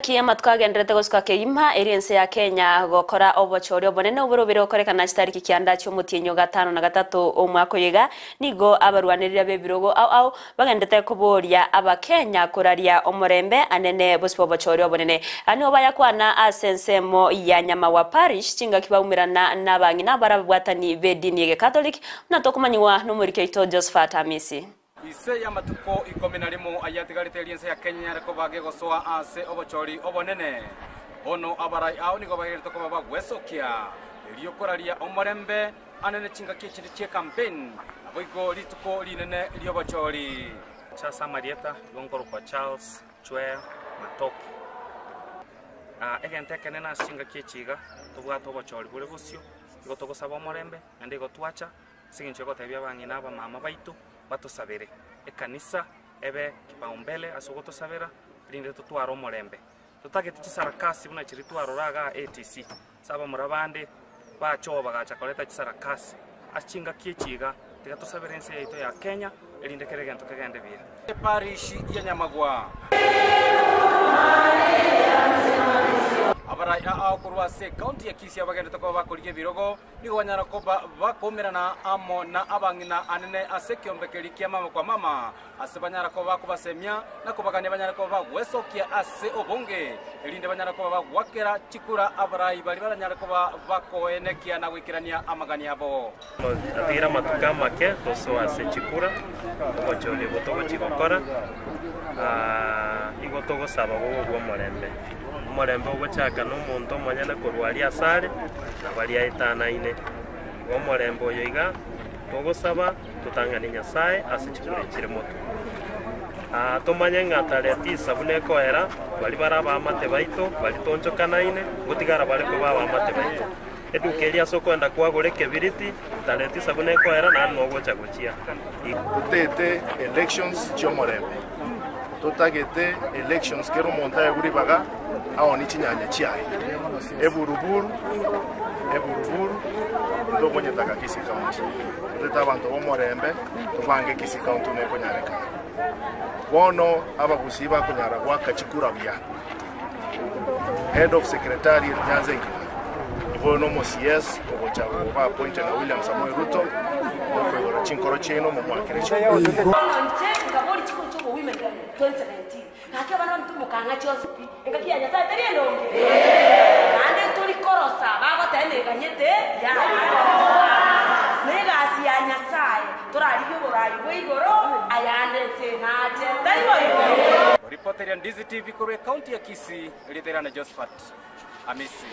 Ki amatuko agendererete gosuka kegima erio ense ya Kenya gokora obochori obonene oborobere gokorekana chitariki kianda chi'omotienyi o gatano na gatato omwaka oyo iga, nigo abarwanereri b'ebirogo ao ao bagenderete koboria Abakenya koraria omorembe anene bosio bw'obochori obonene. Aya nigo bayakwana ase ensemo ya Nyamagwa Parish chingaki baumerana nabang'ina abarababwatani b'edini y'Egekatoliki buna tokomanyigwa nomoriki oito Josephat Amisi. Ise y'amatuko ikomi na rimo ayatigarete erio ense ya Kenya yare koba gegosoa ase obochori obonene. Bono abarai ao nigo bagerete koba bagwesokia, erio koraria omorembe anene chingaki echinde chi'ekampeini, naboigo rituko rinene ri'obochori. Ase amarieta igo nkorokwa Charles Chwea Matoke. Egento ekenene ase chingaki echi iga, tobwate obochori bore bosio, igo togosaba omorembe, naende igo twacha Ase engencho y'ogotebia abang'ina abamama baito batosabere, ekanisa ebe kipaumbele ase ogotosabera, erinde totware omorembe. Totagete chisarakasi buna chiria twarora igaa ATC, ase abamura bande bacha oo bagacha koreta chisarakasi ase chingaki echi iga, tiga tosabere ense yaito ya Kenya, erinde kera egento kegende buya. Eparish ya Nyamagwa. Abarai ao korwa ase ekaunti ya Kisii abagenderete koba bakorigia ebirogo Nigo banyara koba bakoumerana amo na abang'ina anene ase ekeombe keria kia mama kwa mama, ase banyara koba bakobasemia na kobagania banyare koba bagwesokia ase obonge, erinde banyare koba bagoakera chikura abarai baria baranyare koba bakoenekia na goikerania amagani abo. Atigira amatuko amake tosoe ase chikura, obochori obo togochia gokora, igo togosaba bobe bw'omorembe. Omorembe ogochaka nomonto omonyene korwa aria asare, na baria aetanaine. Igo omorembe oyo iga togosaba totang'anie Nyasae ase chikura chire motwe. Aa tomanye ng'a tarehe tisa buna ekoera, baria bare abaamate baito, baria toonchokanaine, ngotigara bare koba abaamate baito. Eduka eria ase okoenda kwagora ekebiriti, tarehe tisa buna ekoera, naende nogocha gochia. Totete elections chi'omorembe. Totagete elections kera omonto aegwe ribaga aonie chinyanya chiaye. Eburuburu, eburuburu, ntokonyetaka Kisii County. Totete abanto b'omorembe, tobange Kisii County buna ekonyarekana. Bono abagusii bakonyara goaka chikura buya. Head of Secretariat Nyanza engima, igo oyo nomo CS ogocha koba appointed na William Samoei Ruto, mokoigora chinkoro chiaino momwakere chikura. Bono inche nkaboria chikuru chi'obowomen 2017, gaki abana baminto mokang'a chionsi pi, engaki ya Nyasae teri endonge? Naende ntori korosa bagoteba neganyete yaya. Negasi ya Nyasae, torarigie oborai bwa igoro, ayande ense nache, tari boigo? Ripoteria Ndizi TV korwa ekaunti ya Kisii, erieta riane Josephat Amisi.